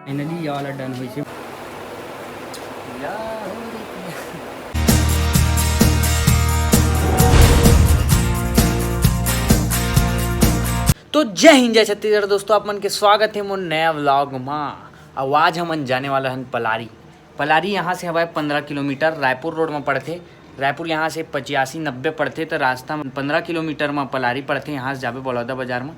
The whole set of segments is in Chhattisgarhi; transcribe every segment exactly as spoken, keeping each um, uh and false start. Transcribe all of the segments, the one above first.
फाइनली ये वाला डन होइसे। तो जय हिंद, जय छत्तीसगढ़ दोस्तों, आप मन के स्वागत हे मोर नया व्लॉग मा। अउ आज हमन जाने वाला हन पलारी। पलारी यहाँ से हवय पंद्रह किलोमीटर, रायपुर रोड में पड़थे। रायपुर यहाँ से पचासी नब्बे पड़थे, तो रास्ता में पंद्रह किलोमीटर में पलारी पड़थे। यहाँ से जाबे बलौदा बाजार में,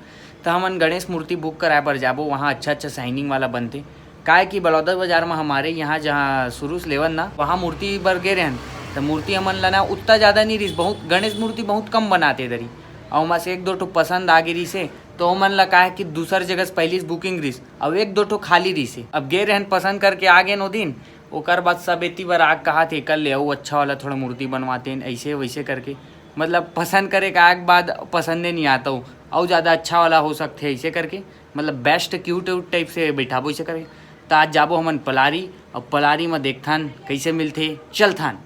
तो हमन गणेश मूर्ति बुक कराए बर जाबो, वहाँ अच्छा अच्छा साइनिंग वाला बनथे। काहे कि बलौदा बाजार में हमारे यहाँ जहाँ शुरू से लेवन ना, वहाँ मूर्ति बर गे रहन, तो मूर्ति हमन ला ना उतना ज़्यादा नहीं रिस, बहुत गणेश मूर्ति बहुत कम बनाते दरी। अउ ओमा से एक दो ठो पसंद आ गे रिसे, तो ओमन ला काहे कि दूसर जगह से पहली से बुकिंग रिस, अउ एक दो ठो खाली रिसे। अब गे रहन पसंद करके आ गेन ओ दिन, ओकर बाद सब एती बर आग कहा थे, कर ले, अउ अच्छा वाला थोड़ा मूर्ति बनवाते हैं, ऐसे वैसे करके, मतलब पसंद करे का आग बाद पसंदे नहीं आता हो, अउ ज़्यादा अच्छा वाला हो सकते ऐसे करके, मतलब बेस्ट क्यूट टाइप से बैठाबो ऐसे करके। तो आज जाबो हमन पलारी, अउ पलारी में देखथन कैसे मिलथे, चलथन।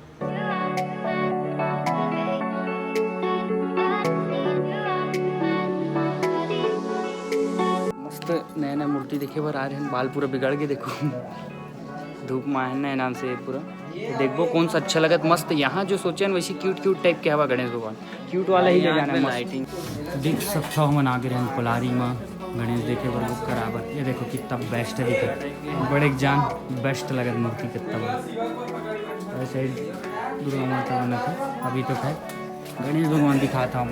मस्त नया नया मूर्ति देखे बर आ रहे हैं। बाल पूरा बिगड़ के देखो, धूप में है नया नाम से पूरा। तो देखबो कौन सा अच्छा लगत। मस्त यहाँ जो सोचे हैं वैसे क्यूट क्यूट टाइप के हवा गणेश भगवान, क्यूट वाला ही ले जाना है, मस्त। लाइटिंग देख सकथो हमन आगे रहन पलारी में गणेश देखे बर बुक कराबर। ये देखो कितना बेस्ट है, देखो बड़े जान बेस्ट लगत मूर्ति कितना बड़ा। ऐसे ही दुर्गा माता बना था, अभी तो खैर गणेश भगवान दिखा था।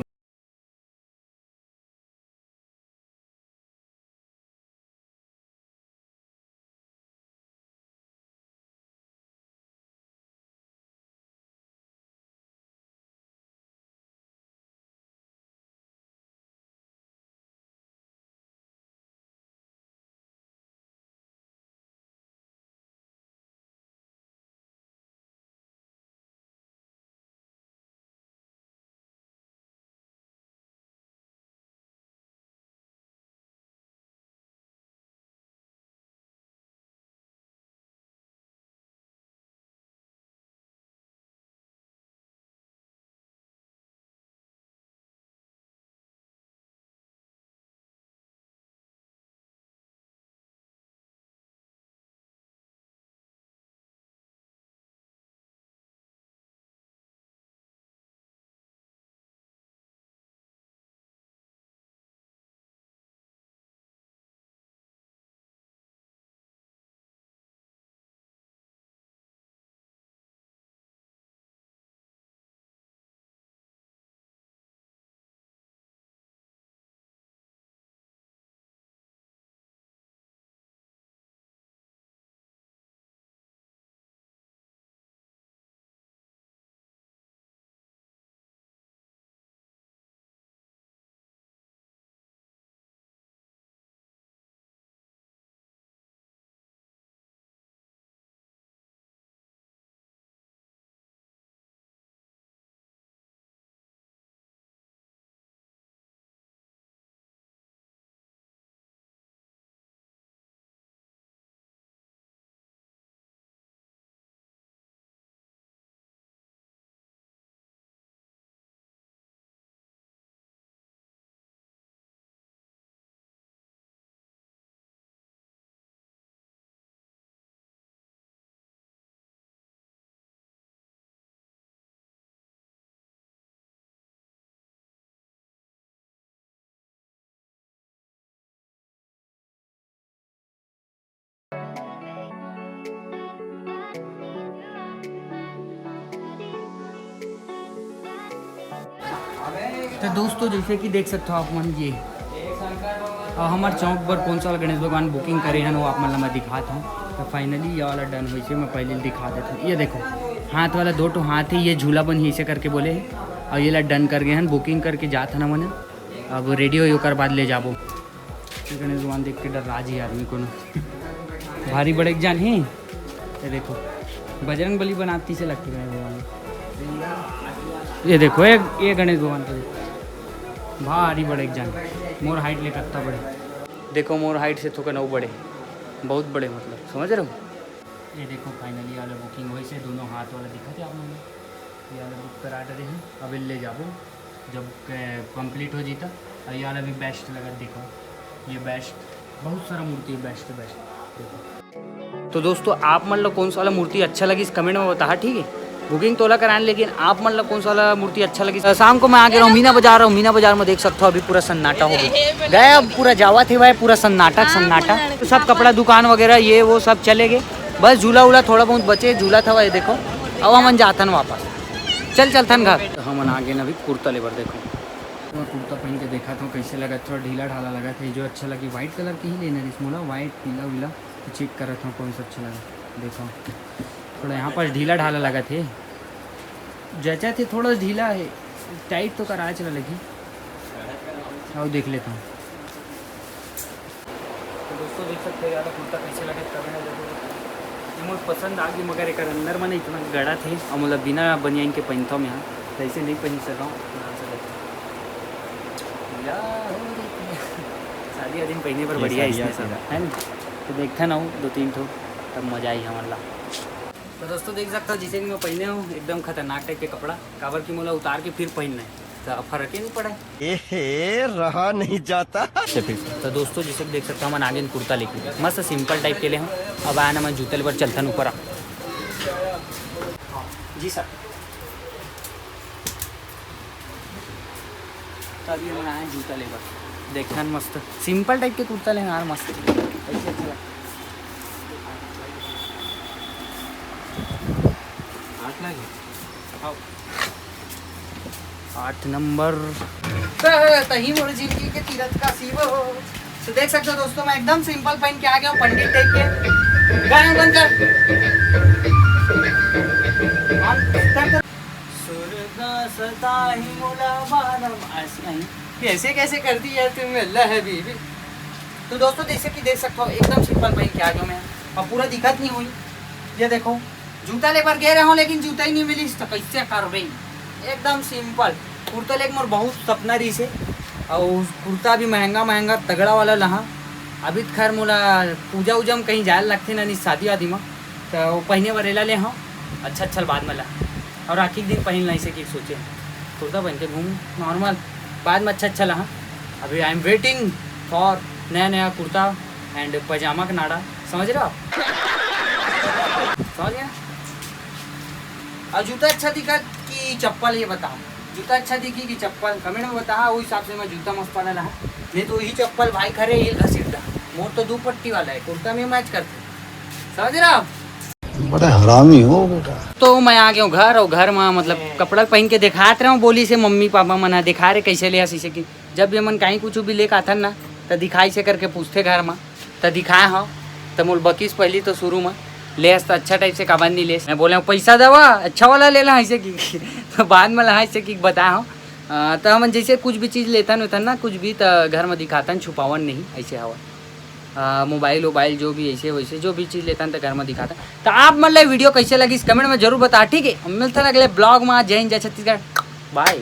तो दोस्तों, जैसे कि देख सकते हो आप मन, ये अब हमार चौक पर कौन सा वाला गणेश भगवान बुकिंग करे हैं, वो आप मन ला मैं दिखाता हूँ। तो फाइनली ये वाला डन होइसे, मैं पहले दिखा देता हूँ। ये देखो, हाथ वाला दो ठो हाथ है, ये झूला बन ही ऐसे करके बोले हैं, और ये ला डन कर गए हैं, बुकिंग करके जात है ना मने। अब रेडी होई ओकर बाद ले जाबो। गणेश भगवान देख के डर राज ही आदमी कोनो। भारी बड़े जान ही। ये देखो, बजरंग बली बनाती से लगती है भगवान। ये देखो, एक, ये गणेश भगवान का देखो। भारी बड़े जान। मोर हाइट ले कत्ता बड़े। देखो, मोर हाइट से थोकन अउ बड़े। बहुत बड़े, मतलब, समझ रहे हो? ये देखो, फाइनली वाला बुकिंग होइसे, दोनों हाथ वाला दिखा थे आप लोगों ने। ये वाला बुक करा डरे हैं, अब ले जाबो, जब कंप्लीट हो जीता। और ये वाला भी बेस्ट लगा, देखो, ये बेस्ट, बहुत सारा मूर्ति है, बेस्ट, बेस्ट। देखो, तो दोस्तों, आप मन ला कौन सा वाला मूर्ति अच्छा लगिस, comment में बताहा, ठीक है। Booking तो ओला कराएन, लेकिन आप मन ला कौन सा वाला मूर्ति अच्छा लगिस? शाम को मैं आ गया हूँ मीना बाजार, और मीना बाजार में देख सकते हो अभी पूरा सन्नाटा हो गया, गया अब पूरा जावत हे भाई, पूरा सन्नाटा सन्नाटा। तो सब कपड़ा दुकान वगैरह ये वो सब चले गए, बस झूला उला थोड़ा बहुत बचे, झूला था ये देखो। अब हमन जाथन वापस, चल चलथन घर। तो हमन आ गए ना अभी कुर्ता लेबर, देखो। मैं कुर्ता पहन के देखा था कैसे लगा, थोड़ा ढीला ढाला लगा था, जो अच्छा लगी white colour के ही लेना रहिस मोला, white पीला उला। तो check करत हूँ कौन सा अच्छा लगा। देखो, थोड़ा यहाँ पास ढीला ढाला लगा थे, जचा थे थोड़ा ढीला है, tight तो करा चला लगी। आओ देख लेता हूँ। तो दोस्तों, देख सकते हो यार, कुर्ता कैसे लगे, comment में जरूर बताएं। ये मोर पसंद आ गई, मगर एक अंदर में इतना गड़ा थे, और मतलब बिना बनियान के पहनता हूँ मैं यहाँ, तो ऐसे नहीं पहन सकता हूँ, पहन सकता हूँ। या हो रही है। शादी वादी में पहने पर ये बढ़िया शादी इसने आती सब है। है ना। तो देखता ना हूँ दो तीन ठो, तब मजा आई हमारा। तो दोस्तों, देख सकता हूँ जिसे कि मैं पहने हूँ एकदम खतरनाक टाइप के कपड़ा, काबर कि मोला उतार के फिर पहनना है, तो अब फर्क ही नहीं पड़ा है। एहे, रहा नहीं जाता। तो दोस्तों, जैसे कि देख सकते हो, हमन आगे कुर्ता लेके मस्त सिंपल टाइप के ले हम। अब आया ना, मैं जूता लेबर चलथन ऊपर आ। जी सर। तो अभी हमन आए जूता लेबर, देखन मस्त सिंपल टाइप के कुर्ता ले यार, मस्त ऐसे अच्छा लगता। आठ नंबर। तही मोर जिंदगी के तीरथ का शिव हो। तो देख सकते हो दोस्तों, मैं एकदम सिंपल पहन के आ गया हूँ, पंडित टाइप के। गाना बंद कर। सुरदास ताही मोला मानम। ऐसे नहीं, कैसे कैसे कर दी यार तुम, अल्लाह है बीबी। तो दोस्तों, जैसे कि देख सकते हो, एकदम सिंपल पहन के आ गया मैं, और पूरा दिक्कत नहीं हुई। ये देखो, जूता लेबर गए रहो, लेकिन जूता ही नहीं मिली, तो कैसे करबे? एकदम सिंपल कुर्ता लेके मोर बहुत सपना रहिस हे। और कुर्ता भी महंगा महंगा तगड़ा वाला लहा। अभी तो खैर मोला पूजा उजा में कहीं जाए लगथे ना, नहीं शादी वादी में, तो वो पहने बर एला ले हाँ, अच्छा अच्छा बाद में ला। और राखी के दिन पहन ला, इसे कि सोचे कुर्ता पहन के घूम नॉर्मल, बाद में अच्छा अच्छा लहा। अभी I am waiting for नया नया कुर्ता and पजामा का नाड़ा, समझ रहे हो आप? समझ गया? और जूता अच्छा दिखा कि चप्पल, ये बताओ, जूता अच्छा दिखी कि चप्पल? Comment में बताओ, उस हिसाब से मैं जूता मस्त वाला लाऊं। नहीं तो वही चप्पल भाई खरे ये घसीटता, मोर तो दो पट्टी वाला है, कुर्ता में मैच करते, समझ रहे हो आप? बड़ा हरामी हो बेटा। तो मैं आ गया हूँ घर, और घर में मतलब कपड़ा पहन के दिखात रहे हूँ, बोली से मम्मी पापा मना दिखा रहे कैसे ले आस, इसे कि जब भी हमन कहीं कुछ भी लेके आथन ना, तो दिखाई से करके पूछते घर में, तो दिखाए हो, तो मोल बकिस पहली तो शुरू में, ले आस तो अच्छा टाइप से काबर नहीं ले आस। मैं बोले हूँ, पैसा देवा, अच्छा वाला ले ला, ऐसे कि तो बाद में ला, ऐसे कि बताए हो। अ, तो हमन जैसे कुछ भी चीज़ लेथन वेथन ना, कुछ भी, तो घर में दिखाथन, छुपावन नहीं, ऐसे हवा। अ, मोबाइल वोबाइल जो भी ऐसे वैसे जो भी चीज़ लेथन तो घर में दिखाथन। तो आप मन ला वीडियो कैसे लगिस, comment में जरूर बता, ठीक है? हम मिलथन अगले vlog में। जय हिंद, जय छत्तीसगढ़, bye।